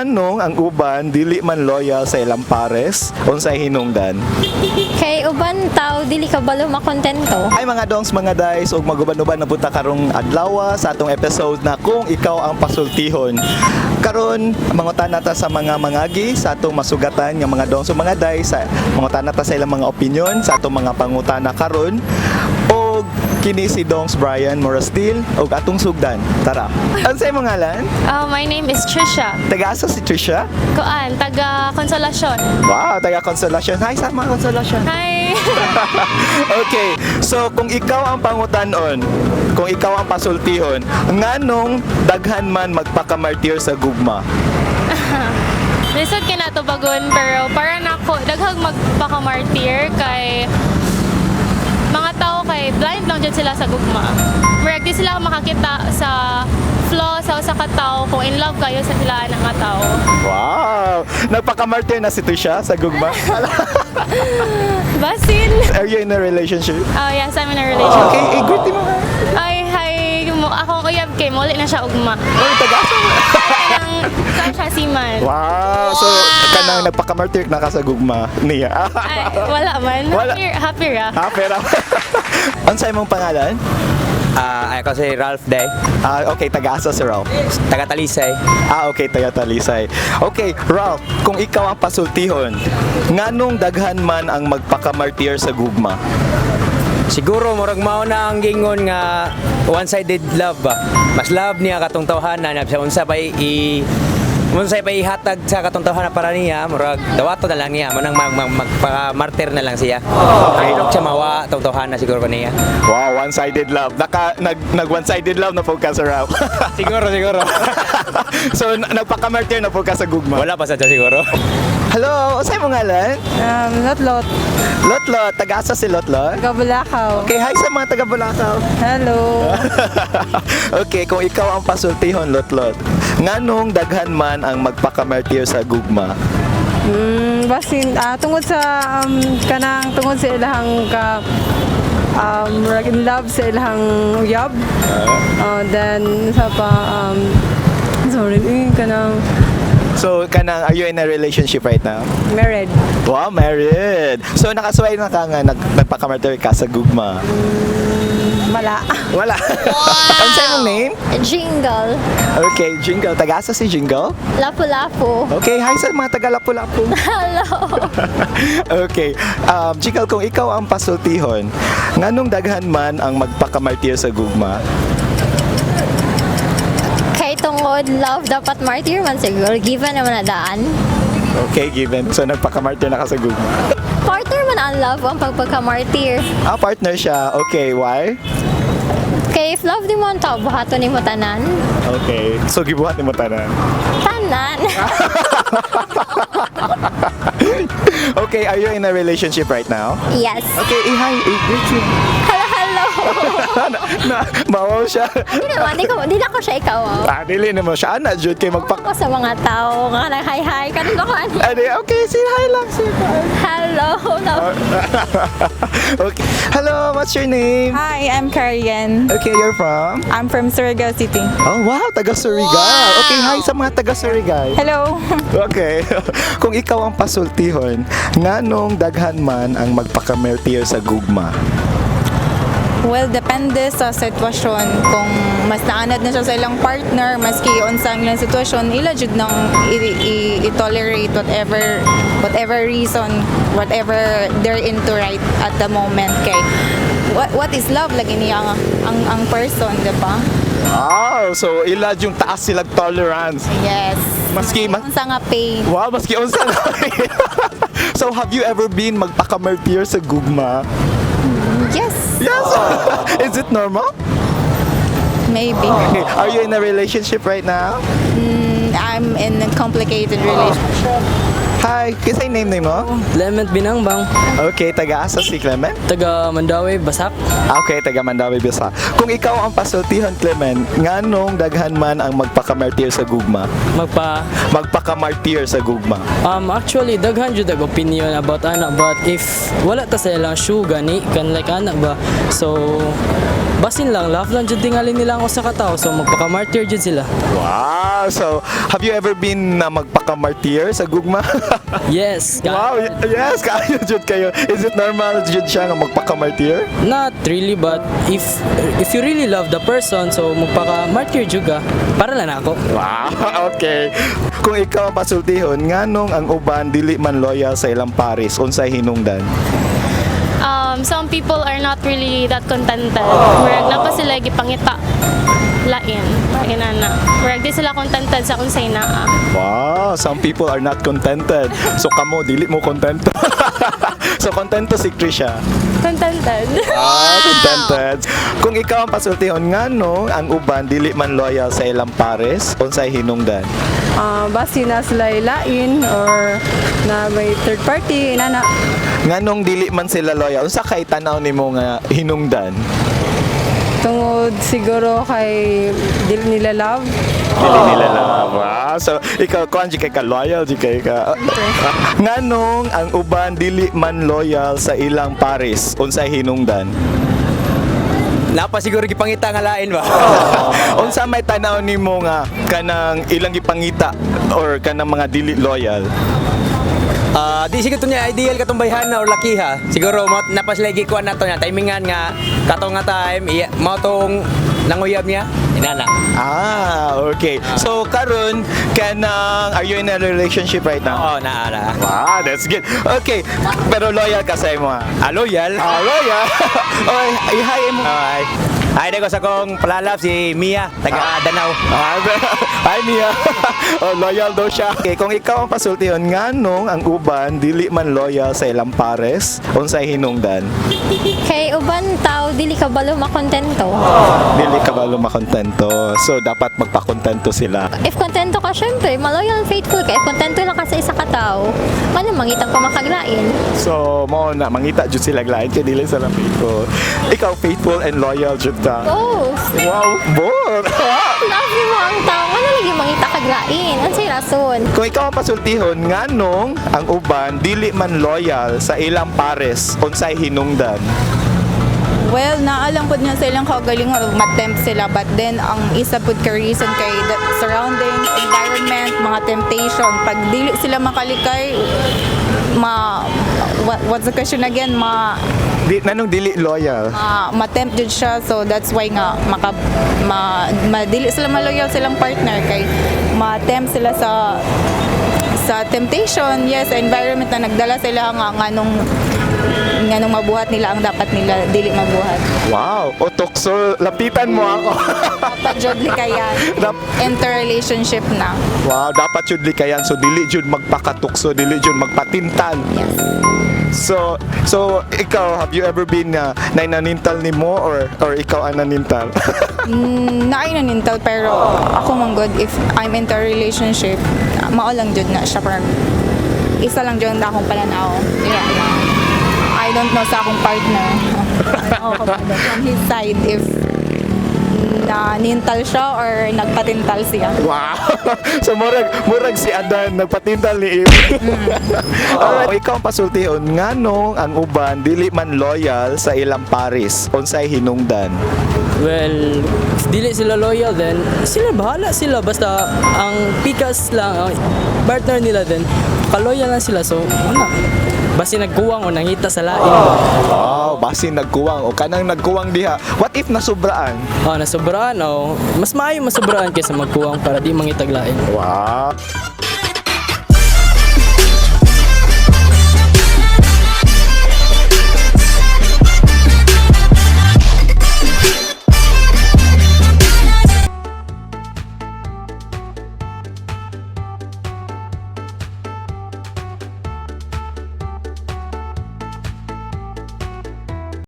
Nganong ang uban dili man loyal sa ilang pares, unsay hinungdan? Kay uban tao dili ka balo makontento. Ay mga dongs, mga days, ug maguban-uban na punta karong adlaw sa atong episode na "Kung Ikaw ang Pasultihon." Karon mangutana ta sa mga mangagi sa atong masugatan nga mga dongs ug mga days, sa mangutana ta sa ilang mga opinion sa atong mga pangutana karon. Og kini si Dongs Brian Morastil ug atong sugdan. Tara. Unsay imong ngalan? My name is Trisha. Taga-asa si Trisha? Kuan, taga Consolacion. Wow, taga Consolacion. Hi sa mga Consolacion. Hi! Okay, so kung ikaw ang pangutanon, kung ikaw ang pasultihon, nganong daghan man magpakamartir sa gugma? Lisod kay nato bagon, pero para nako daghang magpakamartir kay mga tao kay blind lang jud sila sa gugma. Murag di sila makakita sa flaw sa usa ka tawo kung in love kayo sa sila nga tao. Wow! Nagpakamartir na si Trisha sa gugma. Basin. Are you in a relationship? Oh yes, I'm in a relationship. Okay, i-greet mo ha. Ay, hi mo akong uyab kay muli na siya ugma. Uy, taga-asa mo. Kanang kan siya siman. Wow! So, kanang nagpakamartir na ka sa gugma niya. Ay, wala man. Wala. Happy, happy ra. Ah, pero unsa imong pangalan? Ah, ako si Ralph Day, Ah, okay, taga-asa si Ralph. Taga Talisay. Ah, okay, taga Talisay. Okay, Ralph, kung ikaw ang pasultihon, nganong daghan man ang magpakamartir sa gugma? Siguro murag mao na ang gingon nga one-sided love ba. Mas love niya katong tawhana na sa unsa pa ihatag sa katong tawhana para niya, murag dawato na lang niya manang magpaka-martyr na lang siya. Okay. Ay, siya mawa atong tawhana siguro pa niya. Wow, one-sided love. Naka nag nag one-sided love na po ka sa Ralph. Siguro, siguro. So nagpakamartir na po ka sa gugma. Wala pa sa siya siguro. Hello, unsay imong ngalan? Lotlot. Lotlot, taga-asa si Lotlot. Taga Bulacau. Okay, hi sa mga taga Bulacau. Hello. Okay, kung ikaw ang pasultihon, Lotlot, nganong daghan man ang magpakamartir sa gugma? Basin tungod sa kanang tungod sa ilahang ka murag in love sa ilahang uyab. Then sa pa sorry, eh, kanang So, kanang, are you in a relationship right now? Married. Wow, married. So, nakasuway na ka nga, nagpakamartir ka sa gugma. Wala. Wala. Wow! Ang imong name? Jingle. Okay, Jingle. Taga-asa si Jingle? Lapu-lapu. Okay, hi sa mga taga Lapu-Lapu. Hello. Okay. Jingle, kung ikaw ang pasultihon, nganong daghan man ang magpakamartir sa gugma? Kay tungod love dapat martyr man siguro. Given naman na daan. Okay, given. So, nagpakamartir na ka sa gugma. Partner man ang love ang pagpagka-martyr. Ah, partner siya. Okay, why? Kay if love nimo ang tao, buhaton nimo tanan. Okay. So, gibuhat nimo tanan. Tanan. Okay, are you in a relationship right now? Yes. Okay, hi, i-greet you. Hello, hello. Na, mawaw siya. Hindi naman, di na ko siya ikaw. Oh. Ah, dili na mo siya. Ana, jud kay magpak... Ako sa mga tao nga nag hi hi karon ko ani. Ade, okay, say hi lang, say hi. Hello. No. Okay. Hello, what's your name? Hi, I'm Karian. Okay, you're from? I'm from Surigao City. Oh, wow, taga Surigao. Okay, hi sa mga taga Surigao. Hello. Okay. Kung ikaw ang pasultihon, nganong daghan man ang magpakamartir sa gugma? Well, depende sa sitwasyon. Kung mas naanad na siya sa ilang partner, maski unsa ang ilang sitwasyon, ila jud nang i-tolerate whatever whatever reason, whatever they're into right at the moment kay what is love lagi niya ang person, di ba? Wow, so ila yung taas silang tolerance. Yes. Maski Unsa nga pain. Wow, maski unsa na. So have you ever been magpakamartir sa gugma? Yes, Yes. Is it normal? Maybe. Okay. Are you in a relationship right now? I'm in a complicated relationship. Hi, kinsay name nimo? Clement Binangbang, Okay, taga-asa si Clement? Taga Mandaue, Basak. Okay, taga Mandaue, Bisa. Kung ikaw ang pasultihon, Clement, nganong daghan man ang magpakamartir sa gugma? Magpa Magpakamartir sa gugma. Actually, daghan jud ang opinion about ana, but if wala ta sa ilang shoe gani kan like ana ba. So Basin lang, love lang jud tingali nila ang usa ka tawo, so magpaka-martyr jud sila. Wow! So, have you ever been na magpaka-martyr sa gugma? Yes. Wow! Yes, kaayo jud kayo. Is it normal jud siya nga magpaka-martyr? Not really, but if you really love the person, so magpaka-martyr jud ka. Para lang ako. Wow, okay. Kung ikaw ang pasultihon, nganong ang uban dili man loyal sa ilang pares, unsay hinungdan? Some people are not really that contented. Murag naa pa sila gipangita lain. Murag inana. Murag di sila contented sa unsay naa. Wow, some people are not contented. So kamo dili mo kontento. So kontento si Trisha. Contented. Ah, contented. Kung ikaw ang pasultihon, nganong ang uban dili man loyal sa ilang pares, unsay hinungdan? Basi na sila lain or na may third party, inana. Nganong dili man sila loyal, unsa kay tanaw nimo nga hinungdan? Tungod siguro kay dili nila love. Dili nila love. Ah, so ikaw kuan jud kay ka loyal jud kay ka. Nganong ang uban dili man loyal sa ilang pares, unsay hinungdan? Naa pa siguro gipangita nga lain ba? Unsa may tanaw nimo nga kanang ilang gipangita or kanang mga dili loyal? Ah, di siguro niya ideal katong bayhana or lakiha. Siguro mo naa pa sila gikuan nato nga timingan nga katong nga time iya, mao tong nanguyab niya. Inana. Ah, okay. So karon kanang are you in a relationship right now? Oo, naa na. Wow, that's good. Okay, pero loyal ka sa imo ha? Ah, loyal. Ah, loyal. Oy, i-hi mo. Ay. Ay, ko sa kong palalab si Mia, taga Danau. Ah, hi Mia. Oh, loyal daw siya. Okay, kung ikaw ang pasultihon, nganong ang uban dili man loyal sa ilang pares, unsay hinungdan? Kay uban tao dili ka balo makontento. Dili ka ba makontento? So dapat magpakontento sila. If kontento ka, syempre, maloyal and faithful ka. If kontento lang ka sa isa ka tao, ano mangita pa makaglain? So mao na mangita jud sila lain kay dili sila faithful. Ikaw faithful and loyal jud ka. Both. Wow, both. Love mo ang tao, ano lagi mangita kaglain? Unsay rason? Kung ikaw ang pasultihon, nganong ang uban dili man loyal sa ilang pares, unsay hinungdan? Well, naalang pud niya sa ilang kaugalingon matempt sila, but then ang isa pud ka reason kay the surroundings, environment, mga temptation. Pag dili sila makalikay, ma what's the question again? Ma Di, nanong dili loyal? Ma matempt jud siya, so that's why nga maka ma, ma dili sila maloyal silang partner kay ma-tempt sila sa temptation, yes, environment na nagdala sila nga nganong mabuhat nila ang dapat nila dili mabuhat. Wow, o tukso, lapitan mo ako. Dapat jud likayan interrelationship na. Wow, dapat jud likayan. So dili jud magpakatukso, dili jud magpatintal. Yes. So ikaw, have you ever been na nanintal nimo or ikaw ang nanintal? Naay nanintal, pero ako man good, if I'm into a relationship, mao lang jud na siya, parang isa lang jud ang akong pananaw. Yeah. I don't know sa akong partner. Ano ko ba from his side if nanintal siya or nagpatintal siya. Wow. So murag si Adan nagpatintal ni Eve. Alright, ikaw ang pasultihon nganong ang uban dili man loyal sa ilang pares, unsay hinungdan? Well, if dili sila loyal then sila bahala sila, basta ang pikas lang ang partner nila, then kaloyal lang sila, so ano basta nagkuwang o nangita sa lain ba. Wow, basin nagkuwang o kanang nagkuwang diha. What if nasubraan? Oh, nasobraan, oh, mas maayo masobraan kaysa magkuwang para di mangitag lain. Wow.